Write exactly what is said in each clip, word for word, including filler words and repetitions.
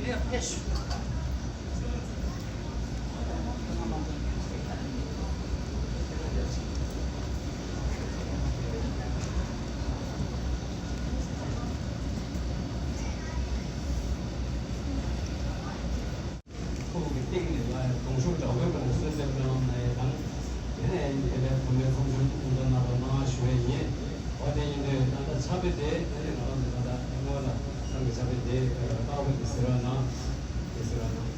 ཁོང་གི་སྟེང་ནས་ལ་གདུང་ཤུགས་དྲག་པོའི་སྒོ་ནས་གསོལ་འདེབས་གནང་ནས་དང་། དེ་ནས་དེ་ལས་བུད་མེད་ཚོགས་ཆུང་སྐུ་མགྲོན་རྣམ་པ་གནང་ཞུ་བ་ཡིན། འོ་དེ་ཡིན་དུས་ད་ལྟ་ཕྱག་དཔེ་དེ་ད་ནི་ང་རང་ཚོ་ད་ལྟ་སྔོན་ལ་ཚང་གི་ཕྱག་དཔེ་དེ་བཏགས་པ་དེ་ཟེར་བ་ན་དེ་ཟེར་བ་ན།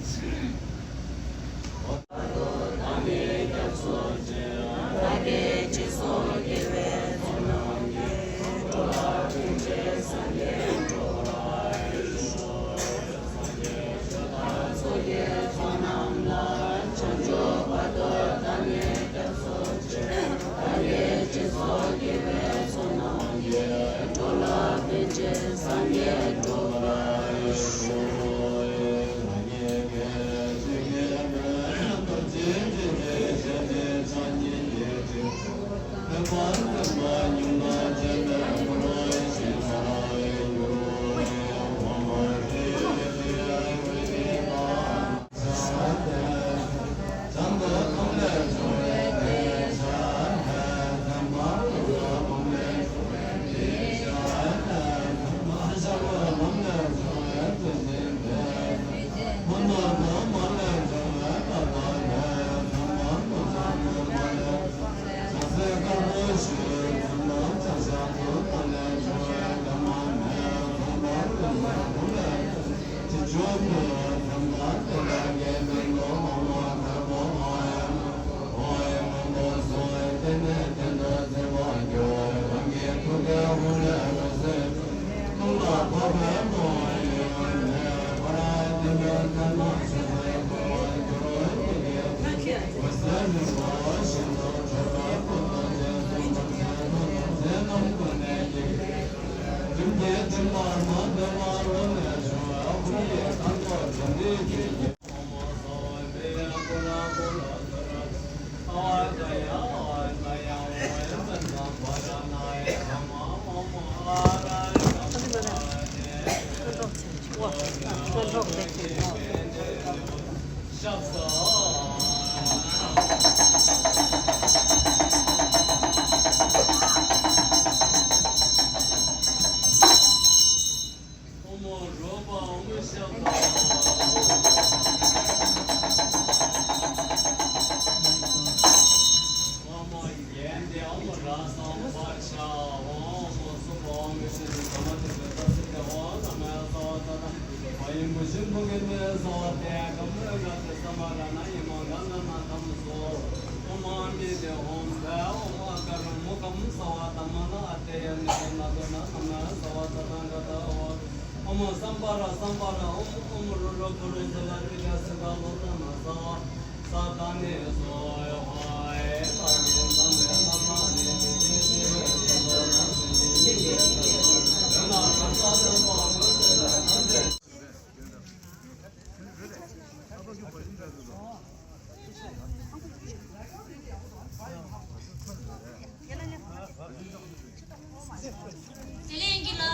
དེ་ལས་ཀྱི་ལ།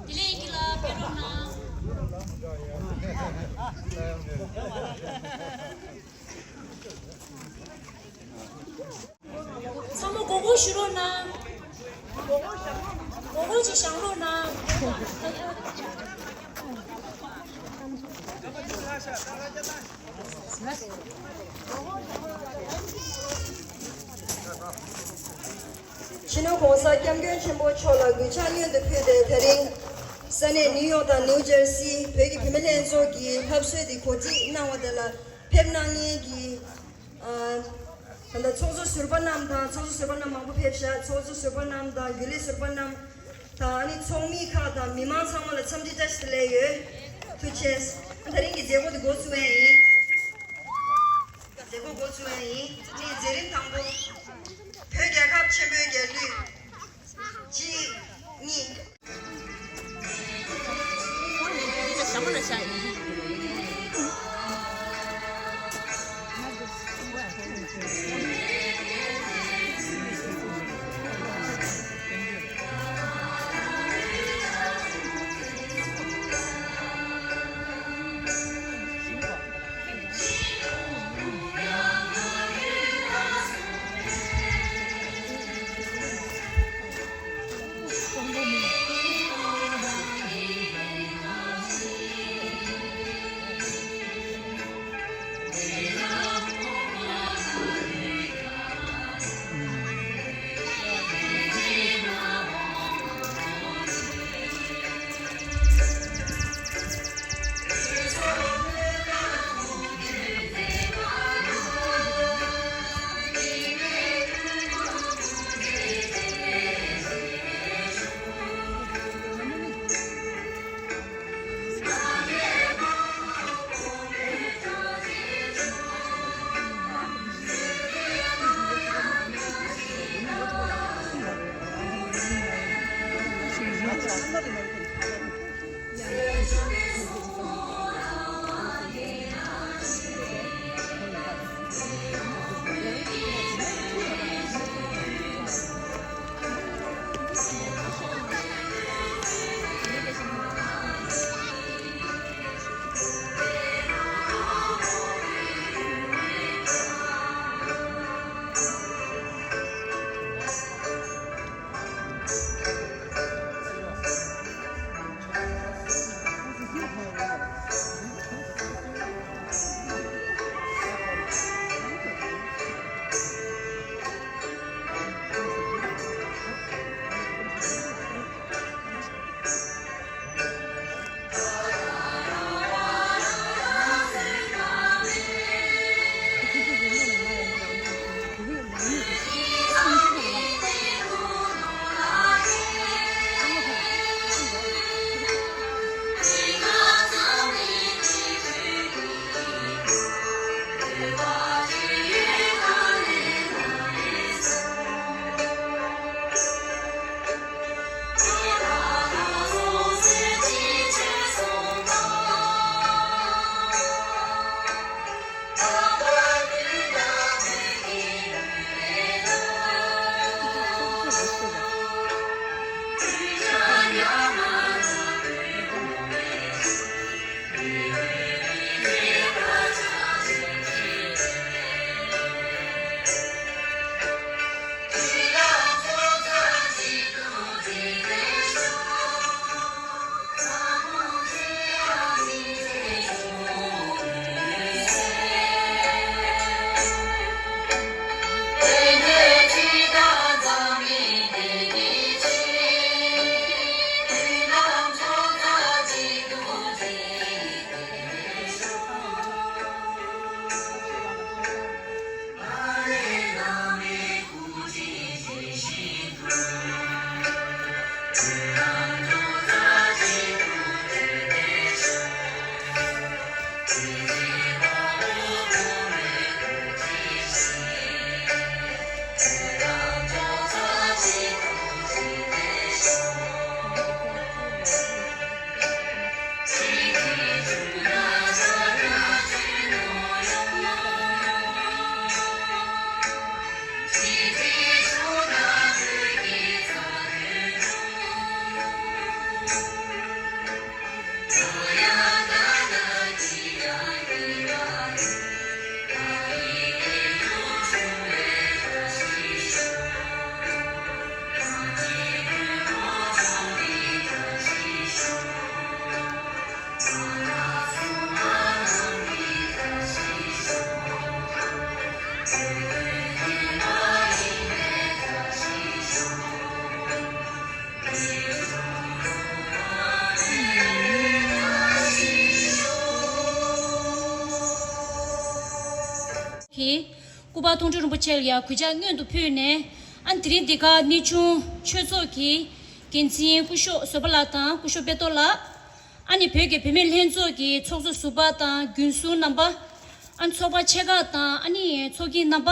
དེ་ལས་ཀྱི་ལ་ཕེབས་རོགས་གནང་། ཚང་མ་མགོ་སྐོར་ཞུ་རོགས་གནང་། མགོ་སྐོར་ཅིག་བཞེངས་རོགས་གནང་། སྤྱི་ནོར་༸གོང་ས་༸སྐྱབས་མགོན་ཆེན་པོ་མཆོག་ལ་གུས་ཕྱག་སྔོན་དུ་ཕུལ་ཏེ། དེ་རིང་ས་གནས་ནིའུ་ཡོག་དང་ནིའུ་ཇར་སི་བོད་ཀྱི་བུད་མེད་ལྷན་ཚོགས་ཀྱི་ལྷ་གསོལ་འདི་གོ་སྒྲིག་གནང་བ་དེ་ལ་ཕེབས་གནང་མཁན་གྱི་ཨ། ད་ལྟ་ཚོགས་གཙོ་ཟུར་པ་རྣམས་དང་། ཚོགས་གཙོ་ཟུར་པ་རྣམས་མང་པོ་ཕེབས་ཤག་ཚོགས་གཙོ་ཟུར་པ་རྣམས་དང་། རྒྱུན་ལས་ཟུར་པ་རྣམས་དང་། ཨ་ནི་ཚོགས་མི་ཁག་དང་མི་མང་ཚང་མ་ལ་འཚམས་འདྲི་བཀྲ་ཤིས་བདེ་ལེགས་ཡོད། ཐུགས་རྗེ་ཆེ། དེ་རིང་གི་མཛད་སྒོ་འདི་འགོ་བཙུགས་ཡས་ཡིན། མཛད་སྒོ་འགོ་བཙུགས་ཡས་ཡིན། ཨ་ནི་མཛད་རིམ་དང་པོ། བོད་རྒྱལ་ཁབ་ཆེན་པོའི་རྒྱལ་གླུ། གཅིག་གཉིས། གིས་སྐུ་པར་མཐོང་གྲོལ་རིན་པོ་ཆེ་ལ་ཡང་གུས་ཕྱག་སྔོན་དུ་ཕུལ་ནས། ཨ་ནི་དེ་རིང་འདི་ག་གནས་ཆུང་ཆོས་ཚོགས་ཀྱི་འགན་འཛིན་སྐུ་ཞབས་བཟོད་པ་ལགས་དང་སྐུ་ཞབས་དཔལ་རྡོར་ལགས། ཨ་ནི་བོད་ཀྱི་བུད་མེད་ལྷན་ཚོགས་ཀྱི་ཚོགས་གཙོ་ཟུར་པ་དང་རྒྱུན་ཟུར་རྣམ་པ། ཨ་ནི་ཚོགས་པ་ཆེ་ཁག་དང་ཨ་ནི་ཚོགས་ཀྱི་རྣམ་པ།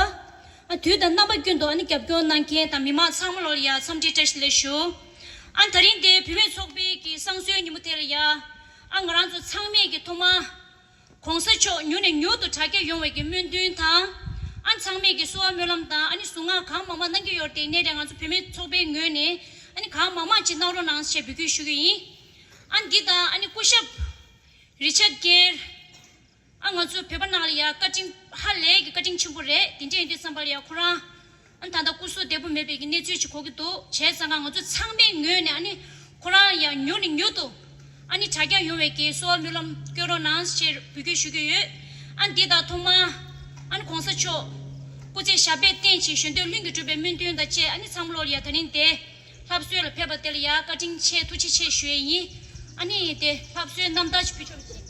ཨ་དུས་དང་རྣམ་པ་ཀུན་ཏུ་ཨ་ནི་རྒྱབ་སྐྱོར་གནང་མཁན་དང་མི་མང་ཚང་མ་ལོ་ལ་ཡ་འཚམས་འདྲི་བཀྲ་ཤིས་བདེ་ལེགས་ཞུ། ཨ་ད་རིང་འདི་བུད་མེད་ཚོགས་པའི་གི་བསང་གསོལ་ཉིན་མོ་དེ་ལ་ཡ། ཨ་ང་རང་ཚོ་ཚང་མས་ཀྱི་ཐོག་མ། གོང་ས་མཆོག་མྱུར་ནས་མྱུར་དུ་དྲག་སྐྱེད་ཡོང་བའི་གི་སྨོན་འདུན་དང་། ཨ་ཚང་མས་ཀྱི་གསོལ་བ་སྨོན་ལམ་དང་ཨ་ནི་གཟུངས་སྔགས་གང་མང་མང་གནང་གི་ཡོད་རེད། དེ་ནས་རེད་ང་ཚོ་བུད་མེད་ཚོགས་པའི་ངོས་ནས་ཨ་ནི་གང་མང་མང་ཅིག་གནང་རོགས་གནང་ཞེས་འབོད་སྐུལ་ཞུ་གི་ཡིན། ཨ་འདི་དང་ཨ་ནི་སྐུ་ཞབས་རི་ཆར་གེར། ཨ་ང་ཚོ་བོད་པ་ནང་ལ་ཡ་བཀའ་དྲིན་ཧ་ལས་ཀྱི་བཀའ་དྲིན་ཆེན་པོ་རེད། དེ་འདྲ་ཡིན་དུས་ཙམ་པ་ལ་ཡ་ཁོ་རང་ཨ་ད་ལྟ་སྐུ་གཟུགས་བདེ་པོ་མེད་པའི་གི་གནས་ཚུལ་ཅིག་གོ་གི་འདུག་བྱས་ཙང་ང་ཚོ་ཚང་མའི་ངོས་ནས་ཨ་ནི་ཁོ་རང་ཡང་མྱུར་ནས་མྱུར་དུ་ཨ་ནི་དྲག་སྐྱེད་ཡོང་བའི་གི་གསོལ་བ་སྨོན་ལམ་སྐྱོན་རོགས་གནང་ཞེས་འབོད་སྐུལ་ཞུ་གི་ཡོད། ཨ་འདི་དང་ཐོག་མ་ཨ་ནི་གོང་ས་མཆོག་སྐུ་ཚེ་ཞབས་པད་བརྟན་ཅིང་གཞོན་དོན་ལྷུན་གྱིས་གྲུབ་པའི་སྨོན་འདུན་དང་བཅས་ཨ་ནི་ཚང་མ་ལོ་ལ་ཡ་ད་རིང་དེ་ལྷ་གསོལ་ལ་ཕེབས་པ་དེ་ལ་ཡ་བཀའ་དྲིན་ཆེ་ཐུགས་རྗེ་ཆེ་ཞུ་ཡས་ཡིན། ཨ་ནི་དེ་ལྷ་གསོལ་རྣམ་ཐར་ཅིག་ཕུལ་ཆོག་གི།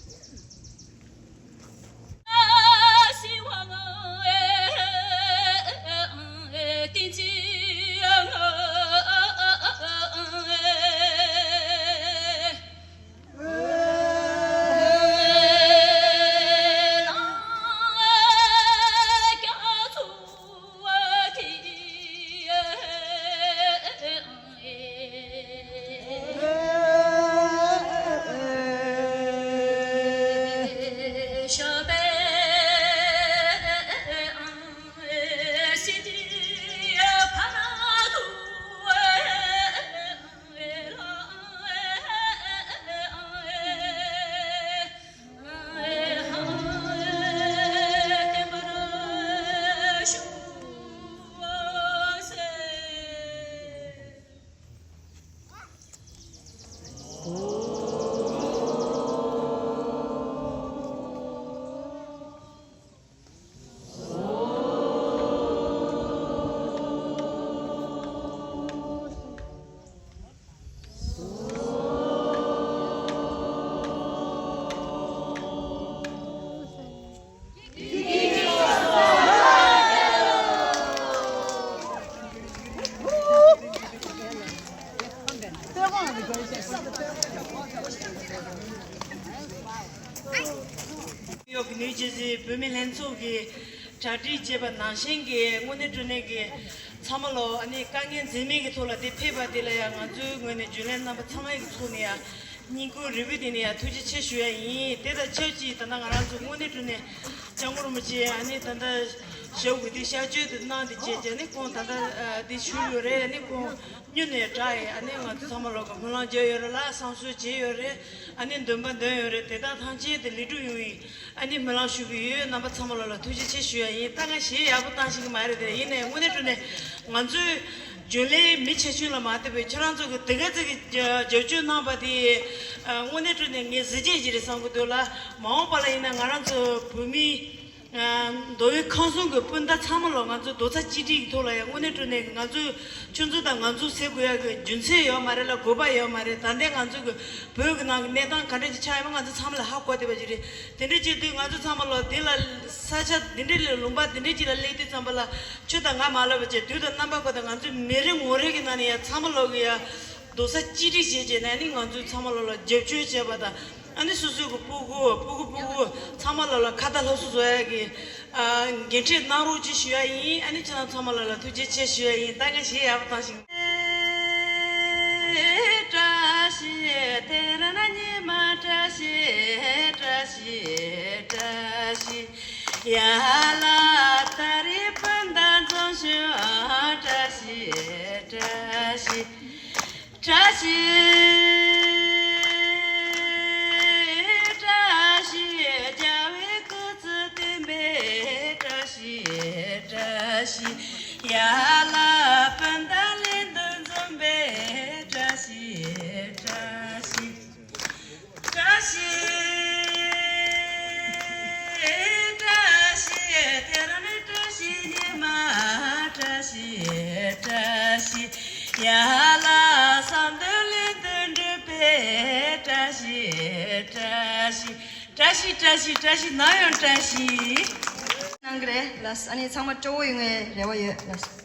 ཡོག་གི་ནུས་ཅན་གྱི་བོད་མི་ལྷན་ཚོགས་ཀྱིས་གྲ་སྒྲིག་བྱས་པ་ནང་བཞིན་གྱི་དངོས་གནས་དྲང་གནས་ཀྱི་ཚང་མ་ལོ་ཨ་ནི་དཀའ་ངལ་འཛེམས་མེད་ཀྱི་ཐོག་ལ་དེ་ཕེབས་པ་དེ་ལ་ཡང་ང་ཚོའི་ངོས་ནས་རྒྱུན་ལས་རྣམ་པ་ཚང་མ་ཡི་ཚོགས་ནས་ཡང་། སྙིང་ཁུང་རུས་པའི་གཏིང་ནས་ཡང་ཐུགས་རྗེ་ཆེ་ཞུ་ཡ་ཡིན། དེ་དང་ཆབས་ཅིག་ད་ལྟ་ང་རང་ཚོ་དངོས་གནས་དྲང་གནས་སྐྱབས་མགོན་རིན་པོ་ཆེ་ཨ་ནི་ད་ལྟ་ཞབས་འོས་དེ་གཤགས་བཅོས་དེ་གནང་དེ་བྱས་བྱས་ནས་ཁོང་ད་ལྟ་དེ་བཞུགས་ཡོད་རེད། ཨ་ནི་ཁོང་སྨྱུ་ནས་དྲག་ཡིན། ཨ་ནི་ང་ཚོ་ཚང་མ་ལོག་གི་སྨོན་ལམ་རྒྱག་ཡོད་རེད་ལ། བསམ་ཚུལ་བྱས་ཡོད་རེད། ཨ་ནི་འདོན་པ་འདོན་ཡོད་རེད། དེ་དག་ཐམས་ཅད་དེ་ལེགས་གྲུབ་ཡོང་བའི་ཨ་ནི་སྨོན་ལམ་ཞུ་གི་ཡོད། རྣམ་པ་ཚང་མ་ལོག་ལ་ཐུགས་རྗེ་ཆེ་ཞུ་ཡ་ཡིན། ད་ང་གཞས་ཡག་པོ་བཏང་ཤེས་ཀྱི་མ་རེད་དེ། ཡིན་ནའི་དངོས་གནས་དྲང་གནས་ང་ཚོའི་རྒྱུན་ལས་མི་ཆེ་ཆུང་ལ་མ་ལྟོས་པའི་ཁྱེད་རང་ཚོ་གི་དེ་ག་ཚོད་ཀྱི་རྒྱབ་སྐྱོར་གནང་པ་དེ་དངོས་གནས་དྲང་གནས་ངས་གཟི་བརྗིད་ཅིག་རེད་བསམ་གྱི་འདུག་ལ། མ་འོངས་པ་ལ་ཡིན་ན་ང་རང་ཚོ་བོད་མི་མདོ་དབུས་ཁམས་གསུམ་གྱི་སྤུན་ཟླ་ཚང་མ་ལ་ང་ཚོ་རྡོག་རྩ་གཅིག་སྒྲིལ་གྱི་ཐོག་ལ་ཡང་དངོས་གནས་དྲང་གནས་ང་ཚོས་ཁྱོད་ཚོ་དང་ང་ཚོ་ཟེར་དགོས་ཡག་གི་རྒྱུ་མཚན་ཡོད་མ་རེད་ལ། དགོས་པ་ཡོད་མ་རེད། ད་ལྟའི་ང་ཚོ་གི་བོད་ཀྱི་ནང་གི་གནས་སྟངས་ག་འདྲ་ཅིག་ཆགས་ཡོད་པ་ང་ཚོ་ཚང་མ་ལ་ཧ་གོ་བསྡད་པ་ཅིག་རེད། དེ་འདྲ་བྱེད་དུས་ང་ཚོ་ཚང་མ་ལ་དེ་ལ་ས་ཆ་འདི་འདྲ་ལ་ལུང་པ་འདི་འདྲ་ཅིག་ལ་སླེབས་དུས་ཙམ་པ་ལ་ཁྱོད་དང་ང་མ་ལབ་པ་བྱས། དུས་དང་རྣམ་པ་ཀུན་ཏུ་ང་ཚོའི་མི་རེ་ངོ་རེ་གི་ནང་ནས་ཡང་ཚང་མ་ལོག་གི་ཡ་རྡོག་རྩ་གཅིག་སྒྲིལ་བྱས་བྱས་ནས་ནི་ང་ཚོའི་ཚང་མ་ལོག་ལ་རྒྱབ་སྐྱོར་བྱས་པ་དང་། ཨ་ནི་སོ་སོའི་གི་སྤུ་གུ་སྤུ་གུ་སྤུ་གུ་ཚང་མ་ལོག་ལ་ཁ་ཏ་ལྷ་སུ་བཟོ་ཡ་གི་ཨ་འགན་འཁྲི་གནང་རོགས་ཅིག་ཞུ་ཡ་ཡིན། ཨ་ནི་ཁྱེད་རང་ཚང་མ་ལོག་ལ་ཐུགས་རྗེ་ཆེ་ཞུ་ཡ་ཡིན། ད་ང་གཞས་ཡག་པོ་བཏང་ཞིག་བཀྲ་ཤིས་དེ་ར་ན་ཉི་མ་བཀྲ་ཤིས་བཀྲ་ཤིས་བཀྲ་ཤིས། ཡ་ལ་ད་རི་སྤུན་ཟླ་འཛོམས་ཤོག་བཀྲ་ཤིས་བཀྲ་ཤིས། བཀྲ་ཤིས་བཀྲ་ཤིས་རྒྱལ་བའི་སྐུ་ཚེ་བརྟན་པའི་བཀྲ་ཤིས་བཀྲ་ཤིས། ཡ་ལ་སྤུན་ཟླ་ལྷན་དུ་འཛོམས་པའི་བཀྲ་ཤིས་བཀྲ་ཤིས། བཀྲ་ཤིས་བཀྲ་ཤིས་དེ་རིང་ནི་བཀྲ་ཤིས་ཉི་མ་བཀྲ་ཤིས་བཀྲ་ཤིས། ཡ་ལ་བསམ་དོན་ལྷུན་དུ་འགྲུབ་པའི་བཀྲ་ཤིས་བཀྲ་ཤིས་བཀྲ་ཤིས་བཀྲ་ཤིས་བཀྲ་ཤིས། ནམ་ཡང་བཀྲ་ཤིས། གནང་གི་རེད་ལགས། ཨ་ནི་ཚང་མ་སྤྲོ་བོ་ཡོང་བའི་རེ་བ་ཡོད་ལགས།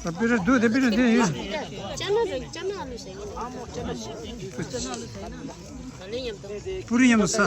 ད་པི་རེ་འདུག་དེ་པི་རེ་འདི་ཡིན། ཅ་ན་རེ་ཅ་ན་ཨ་ལུ་ཟེར་གི་ནི། ད་ལོས་མཉམ་དུ། པུ་རི་མཉམ་དུ་ཟ།